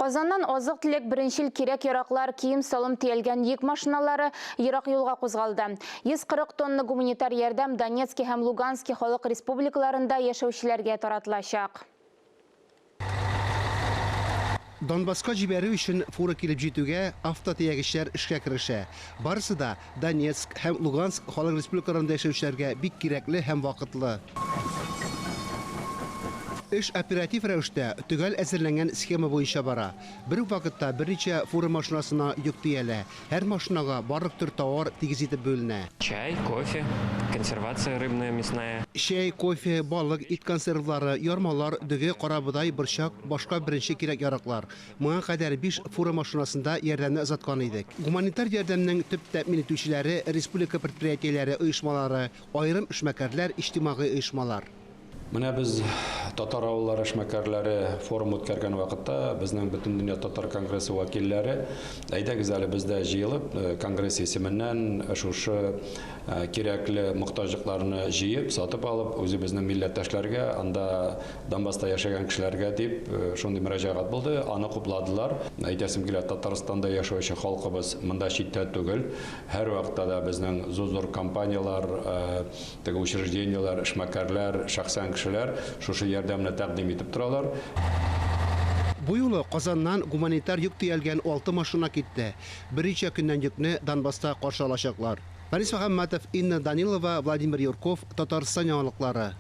Казаннан азык-төлек, беренчел кирәк-яраклар, кием-салым төялгән йөк машиналары ерак юлга кузгалды. 140 тонна гуманитар ярдәм Донецки һәм Лугански халык республикаларында яшәүчеләргә таратылачак. Донбасска җибәрү өчен фура килеп җитүгә, автотөягечләр эшкә керешә. Барысы да Донецк һәм Луганск халык республикаларында яшәүчеләргә бик кирәкле һәм вакытлы. Эш оператив рәвештә, төгәл әзерләнгән схема буенча бара. Бер үк вакытта берничә фура машинасына йөк төялә. Һәр машинага барлык төр товар тигез итеп бүленә. Чай, кофе, консервация рыбная, мясная. Чәй, кофе, балык, ит консервлары, ярмалар, дөге, карабодай, борчак, башка беренче кирәк-яраклар. Моңа кадәр биш фура машинасында ярдәмне озаткан идек. Гуманитар ярдәмнең төп тәэмин итүчеләре, республика предприятиеләре, оешмалары, аерым эшмәкәрләр, иҗтимагый оешмалар. Менә без татар авыллары эшмәкәрләре форум үткәргән вакытта безнең Бөтендөнья татар конгрессы вәкилләре, әйдәгез әле без дә җыелып, конгресс исеменнән шушы кирәкле мохтаҗлыкларны җыеп, сатып алып, үзебезнең милләттәшләргә, анда Донбасста яшәгән кешеләргә дип шундый мөрәҗәгать булды, аны хупладылар. Әйтәсем килә, Татарстанда яшәүче халкыбыз монда читтә түгел. Һәрвакытта да безнең зур-зур компанияләр, теге учреждениеләр, эшмәкәрләр, шәхсән кешеләр шушы ярдәмне тәкъдим итеп торалар. Бу юлы Казаннан гуманитар йөк төялгән алты машина китте. Берничә көннән йөкне Донбасста каршы алачаклар. Фәнис Мөхәммәтов, Инна Данилова, Владимир Юрков, Татарстан яңалыклары.